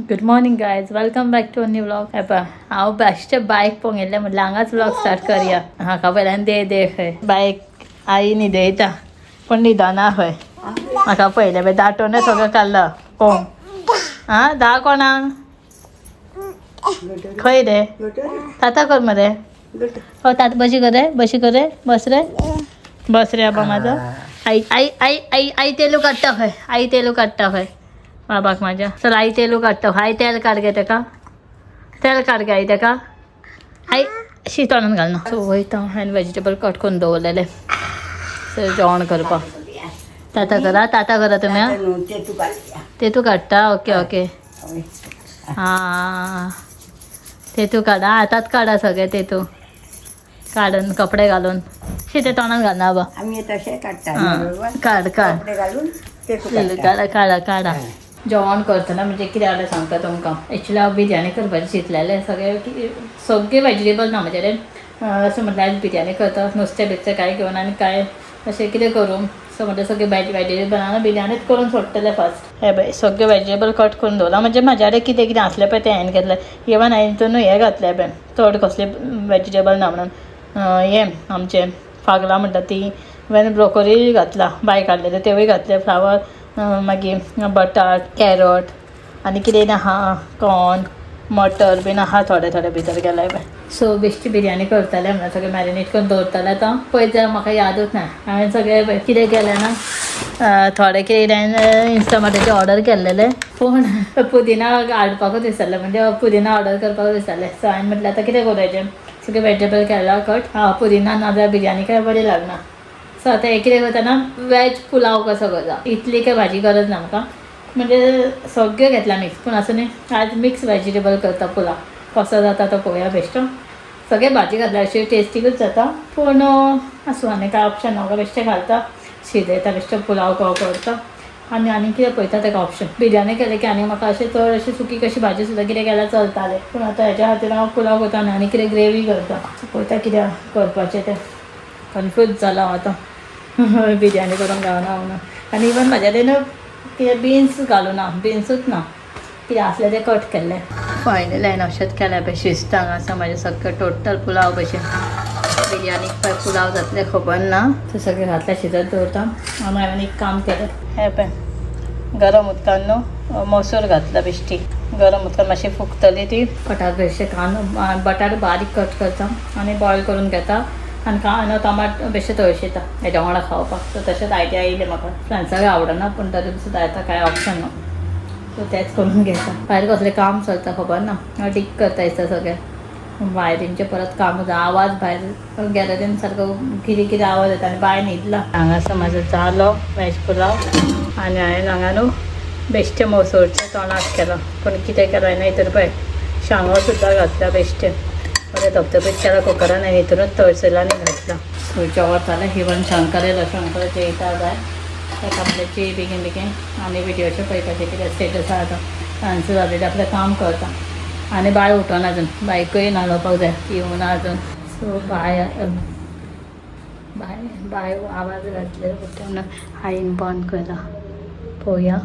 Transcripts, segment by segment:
Good morning guys, welcome back to new vlog. हे हांव बेश्टें बायक पळोवंक येयल्लें, म्हटल्यार हांगाच व्लॉग स्टार्ट करया. हाका पयल्यान दे दे खंय बायक आई न्हिदयता पूण न्हिदना खंय. म्हाका पयलें पळय दाटोवनच सगळें काडलां. कोण आं धा कोणाक खंय रे? ताता कर मरे. हो तात बशी कर रे, बशी कर रे, बस रे, बस रे आबा माझो. आई आई आई आई आई तेलू काडटा खंय, आई तेलू काडटा खंय बाबाक माझ्या. चल आई तेलू काडटा खंय. आई तेल काड गे तेका, तेल काड गे आई तेका. आई शी तोंडान घालना. सो वयता हांवें वेजिटेबल कट करून दवरलेले, सो जेवण करपाक. ताता करा, ताता करा तुमी. ते तूं काडटा. ओके ओके, हां ते तूं काडा, आतांच काडा सगळें. ते तूं काडून कपडे घालून शी ते तोंडान घालना बाबा. आमी तशें काडटा. आं, काड काड. कपडे घालून ते तूं काडटा. काडा काडा काडा. जेवण करतना म्हणजे कितें जालें सांगता तुमकां. एक्चुली हांव बिरयानी करपाचें चिंतलेलें. सगळें सगळें वेजिटेबल ना म्हजे कडेन. अशें म्हटल्यार आयज बिरयानी करता, नुस्तें बिस्तें कांय घेवन आनी कांय अशें कितें करूं. सो म्हटलें सगळें वेजिटेबल आनी बिरयानीच करून सोडटलें फास्ट. हें पळय सगळें वेजिटेबल कट करून दवरलां. म्हणजे म्हाज्या कडेन कितें कितें आसलें पळय तें हांवें घेतलें. इवन हांवें हितून हें घातलें पळय, चड कसलें वेजिटेबल ना म्हणून हें आमचें फागलां म्हणटा ती, इवन ब्रोकोली घातला, बाय काडलेले तेवूय घातले, फ्लावर, मागीर बटाट, कॅरट आनी कितें आहा, कॉर्न, मटर बीन आहा थोडे थोडे भितर गेले पळय. सो बेश्टी बिरयानी करतलें म्हणल्यार सगळें मॅरिनेट करून दवरतलें. आतां पळयत जाल्यार म्हाका यादूच ना हांवें सगळें कितें केलें ना. थोडें कितें हांवें इन्स्टामार्टाचेर ऑर्डर केल्लेलें, पूण पुदिना हाडपाकूच विसरलें, म्हणजे पुदिना ऑर्डर करपाकूच विसरलें. सो हांवें म्हटलें आतां कितें करूं हेजें, सगळें वेजिटेबल केला कट, पुदिना ना जाल्यार बिरयानी काय बरी लागना. सो आतां हें कितें करतना वेज पुलाव कसो करता, इतली काय भाजी गरज ना म्हाका. म्हणजे सगळें घेतलां मिक्स, पूण असो न्ही आज मिक्स वेजिटेबल करता पुलाव. कसो जाता तो पळोवया. बेश्टो सगळें भाजी घातल्या अशी टेस्टीकूच जाता, पूण आसूं आनी काय ऑप्शन ना. म्हाका बेश्टें घालता, शिजयता, बेश्टें पुलाव कसो करता आनी आनी कितें पळयता तेका ऑप्शन. बिरयानी केलें की आनी म्हाका अशें चड अशी सुकी कशी भाजी सुद्दां कितें केल्यार चलतालें, पूण आतां हेज्या खातीर हांव पुलाव करता आनी आनी कितें ग्रेवी करता. पळयता कितें करपाचें तें, कन्फ्यूज जालां हांव आतां. बिरयानी करूंक गावना म्हणून आनी इवन म्हाज्या कडेन कितें बिन्स घालूं ना, बिन्सूच ना, कितें आसलें तें कट केल्लें. फायनली हांवें अशेंच केलें पळय, शिजता हांगासर म्हाजें सगळें टोटल पुलाव भशेन. बिरयानीक पळय पुलाव जातलें खबर ना. तें सगळें घातलें, शिजत दवरता. आनी हांवें एक काम केलें, हें पळय गरम उदकान न्हू मसूर घातला बेश्टी. गरम उदकान मातशी फुगतली ती. बटाट बेश्टे कांदो बटाट बारीक कट करता आनी बॉयल करून घेता आनी कांदो टमाट बेश्टे तळशेता हेज्या वांगडा खावपाक. सो तशेंच आयडिया येयलें म्हाका. फ्रेंड्साकय आवडना, पूण तरी सुद्दां आतां कांय ऑप्शन ना, सो तेंच करून घेता. भायर कसलें काम चलता खबर ना, डीक करता दिसता सगळें. वायरींचें परत काम जाता, आवाज भायर गॅलरीन सारको कितें कितें आवाज येता आनी बाय न्हिदला. हांगासर म्हाजो जालो वेज पुलाव आनी हांवें हांगा न्हू बेश्टें मसुरचें तोणाक केलां, पूण कितें केलां हांवें हितून पळय शांगो सुद्दां घातल्या. बेश्टें बरें धबधबीत केलां कुकरान आनी हितूनच तळसयला आनी घातलां. सो जेवण जालें. इवन शंकर येयलो, शंकर जेयता जाय ताका म्हणलें जेय बेगीन बेगीन आनी विडियोचें पळयपाचें कितें स्टेटस आहा तो. आन्सर जालें, आपलें काम करता. आनी बाय उठोना अजून, बायकूय न्हाणोवपाक जाय, ती येवना अजून. सो बाय बाय बाय आवाज घातले तेन्ना आईन बंद केला. पळोवया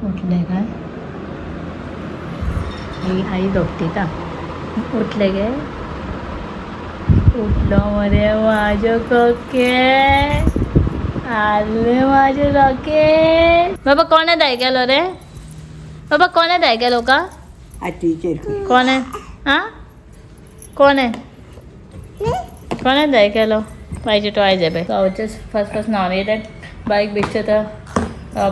उठले काय. आई आई धोपटिता. उठले गे, उठलो मरे म्हाजो कोके, आले म्हाजे रोके. बाबा कोणे दाय गेलो रे? बाबा कोणे दाय गेलो का? टीचर. कोण आहे? हां, कोण आहे? कोणे दाय केलो? पाहिजे टॉयज आहे. हांव जस्ट फर्स्ट फर्स्ट न्हांवन येयलें, बायक बेश्टें आतां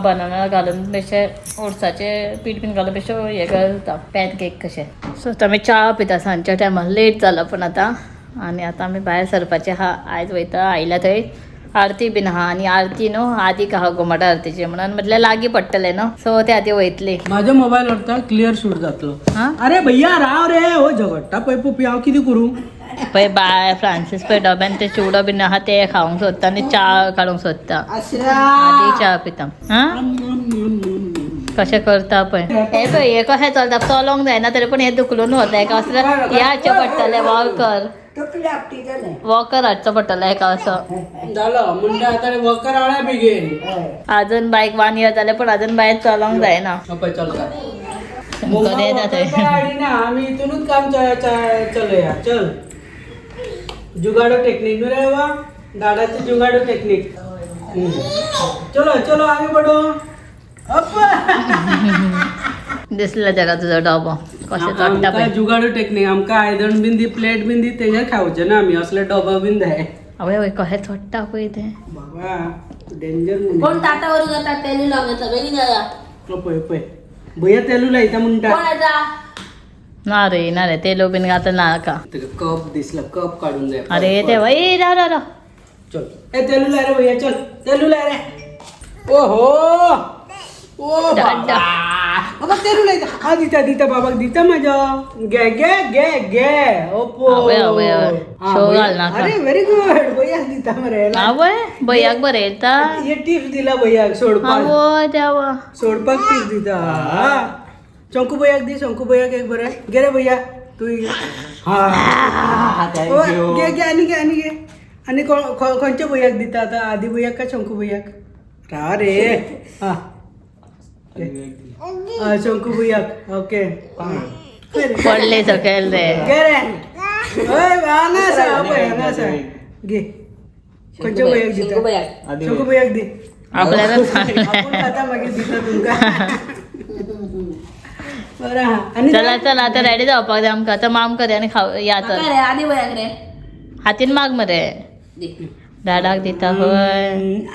बनाना घालून बेश्टें ओट्साचें पीठ बीन घालून बेश्टें हें करता, पॅन केक कशें. सो आतां आमी च्या पिता सांजच्या टायमार, लेट जाला पूण आतां. आनी आतां आमी भायर सरपाचें आहा. आयज वयता आयल्या थंय आरती बीन आहा आनी आरती न्हू आदीक आहा घुमट आरतीची, म्हणून म्हटल्यार लागीं पडटलें न्हू, सो त्या खातीर वयतली. माझ्या मोबायल वरता क्लियर शूट जातलो. हां. अरे भैया राव रे, हो झगडटा पळय पप्पी, हांव कितें करूं? पळय बाय फ्रांसीस पळय डब्यान ते चिवडो बीन आहा ते खावंक सोदता आनी च्या काडूंक सोदता. आदी च्या पिता. हां, कशें करता पळय हे, पळय हे कशें चलता. चलोंक जायना तरी पूण हे दुखलून वता. एका असलें ह्याचें पडटलें वॉकर. तकली आपटीतलें. वॉकर हाडचो पडटलो एका असो. जालो म्हणटा आतां वकर आळ्या बेगीन. हय. अजून बायक 1 इयर जालें पण अजून बायक चलोंक जायना. पळय चलता. शंकर येता थंय. हाडिना आमी हितूनच काम चलया. चल जुगाडो टेक्निक न्हू रे बाबा, दादाची जुगाडो टेक्निक. चलो चलो आगे बढो. दिसला ताका तुजो डबो कशें चडटा आमकां पळय. जुगाडो टेक्निक, आमकां आयदन been the, plate been the, तेजेर खावचें ना आमी, असले डबो बीन जाय. आवय आवय कशें चडटा पळय तें. बाबा डेंजर. कोण ताटावर जाता तेलू लावून येता बेगीन जाता. पळय पळय भैया तेलू लायता म्हणटा. कोण येता? ना रे ना रे, ते लोक बीन आतां नाका. तुका कप दिसला, कप काडून जाय. अरे ते वय राव राव राव. चल ए तेलू लाय रे भैया, चल तेलू लाय रे. ओहो ओ दादा. बाबा तेलू लायता. हा दिता दिता बाबाक दिता म्हाज्या. घे घे घे घे ओपो. आवय, आवय, आवय. हा, शो भैया. घाल नाका. अरे व्हेरी गुड भैया दिता मरे. आवय भैयाक बरें येता. हे टिप्स दिला भैयाक सोडपाक. आवय देवा. सोडपाक टिप्स दिता. हा शंकू भैयाक दी, शंकू भैयाक एक बरें. घे रे भैया तू घे. हा घे घे आनी घे आनी घे आनी खंयच्या भैयाक दिता आतां? आदी भैयाक काय शंकू भैयाक? रा रे. हा हा, शंकू भैयाक. ओके पडले सकयल रे. घे रे. हय हांगा आसा पळय, हांगा आसा. घे खंयच्या भैयाक दिता? शंकू भैयाक. शंकू भैयाक दी. आपल्याला सांगलें. आपूण खाता मागीर दिता तुमकां. बरें आहा. आनी चला चला आतां रेडी जावपाक जाय आमकां. आतां माम कर आनी खाव या. म्हाका चल रे आदी भैयाक रे. हातीन माग मरे. दी. डाडाक दिता हय.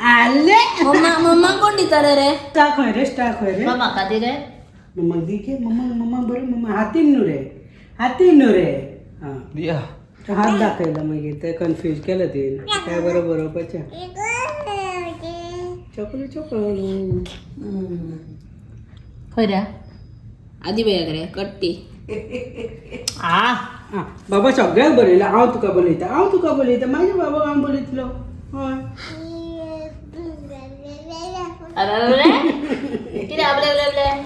आले. मम्मा मम्मा कोण दिता रे रे? स्टार खंय रे, स्टार खंय रे? मग म्हाका दी रे. मम्मा दी घे. मम्मा मम्मा बरें मम्मा हातीन न्हू रे, हातीन न्हू रे. हां तो हात दाखयला मागीर ते कन्फ्यूज केलं ते काय बरं बरोवपाचें. चकलू चकलू. खंय रे? आदी भैयाक रे कट्टी. आ आं बाबा सगळ्याक बरयलां. हांव तुका बरयता, हांव तुका बरयता, म्हाज्या बाबाक हांव बरयतलो. हय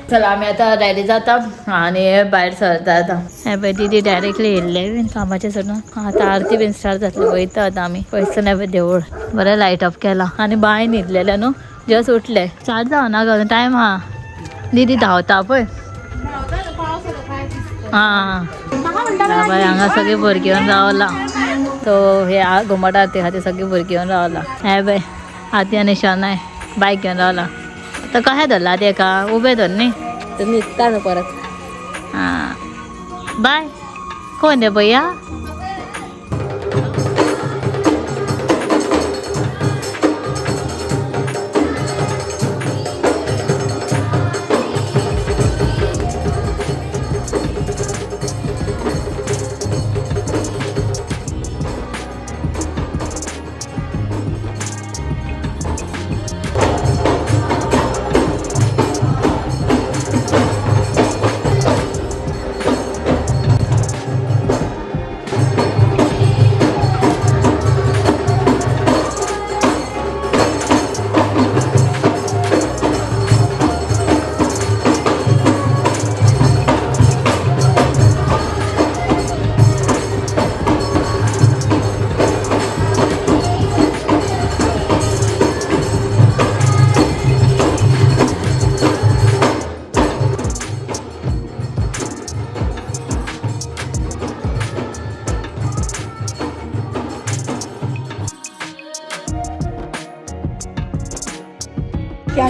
चला आमी आतां रेडी जाता आनी भायर सरता आतां. हें पळय दिदी डायरेक्टली येयल्ले बीन कामाचें सोडून. आतां आरती बीन स्टार्ट जातली. वयता आतां आमी पयस पळय देवूळ बरें लायट ऑफ केला. आनी बांय न्हिदलेलें न्हू, जस्ट उठले. स्टार्ट जावना गो टायम आहा. दिदी धांवता पळय. आं बाय हांगा सगळीं भुरगीं येवन रावला. सो हे घुमट आरती खातीर सगळीं भुरगीं येवन रावला. हे पळय आती आनी शनाय बायक घेवन रावला. तर कशें धरला तेका उबें धर न्ही. तर न्हिदता न्हू परत. आं बाय कोण रे भैया?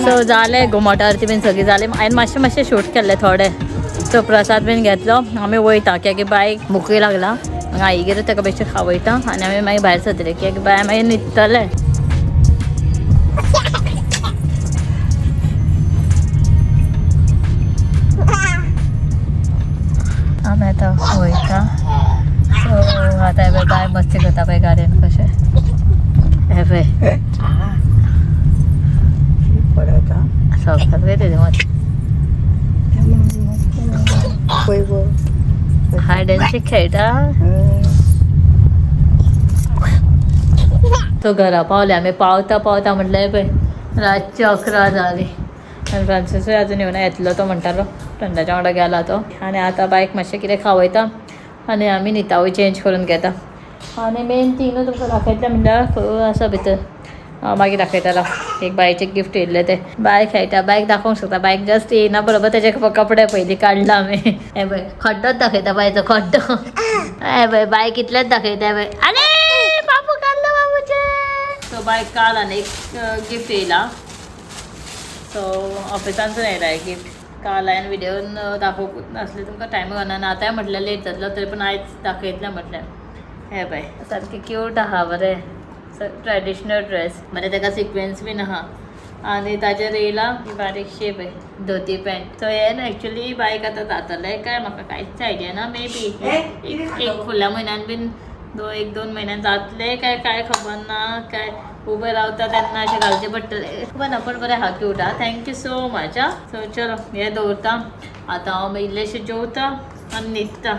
सो जालें घुमट आरती बीन सगळी जाली. हांवें मातशें मातशें शूट केल्लें थोडे. सो प्रसाद बीन घेतलो. आमी वयता कित्याक बायक भुकूय लागला. आईगेर ताका बेश्टें खावयता आनी आमी मागीर भायर सरतले कित्याक बाय मागीर न्हिदतले. आमी आतां वयता. सो आतां हें बाय मस्ती करता पळय गाडयेन कशें. हें पळय सगळें तेजें मत हायड एंड सीक खेळटा. तो घरा पावले आमी. पावता पावता म्हटल्यार पळय रातची 11 जाली. आनी फ्रांसीसूय अजून येवना, येतलो तो म्हणटालो. फ्रेंडाच्या वांगडा गेला तो. आनी आतां बायक मातशें कितें खावयता आनी आमी न्हितावूय चेंज करून घेता. आनी मेन थींग न्हू तुमकां दाखयतलें म्हणल्यार खंय आसा भितर. हांव मागीर दाखयतलो. एक बायचें गिफ्ट येयल्लें तें. बाय खेळटा, बायक दाखोवंक शकता. बायक जस्ट येयना बरोबर तेजे कपडे पयलीं काडला आमी. हे पळय खड्डोच दाखयता बायचो खड्डो. हे पळय बाय कितलेच दाखयता पळय. आरे बाबू काडलो बाबूचे. सो बाय काल आनी एक गिफ्ट येयला. सो ऑफिसांतसून येयला हे गिफ्ट. काल हांवें व्हिडियोन दाखोवंक नासलें तुमकां, टायम गावना. आतांय म्हटलें लेट जातलो, तरी पूण आयज दाखयतलें म्हटलें. हे पळय सारकें क्यूट आहा बरें, ट्रेडिशनल ड्रेस बरें, ताका सिक्वेन्स बीन आहा आनी ताजेर येयला ही बारीकशी पळय धोती पॅन्ट. सो हें न्हू एक्चुली बायक आतां जातलें काय म्हाका कांयच आयडिया ना. मे बी एक फुडल्या म्हयन्यान बीन एक दोन म्हयन्यान जातलें काय काय खबर ना. काय उबें रावता तेन्ना अशें घालचें पडटलें, खबर ना. पण बरें आहा, क्यूट आहा. Thank you so much. आं, सो चलो हें दवरता आतां हांव इल्लेशें जेवता आनी न्हिदता.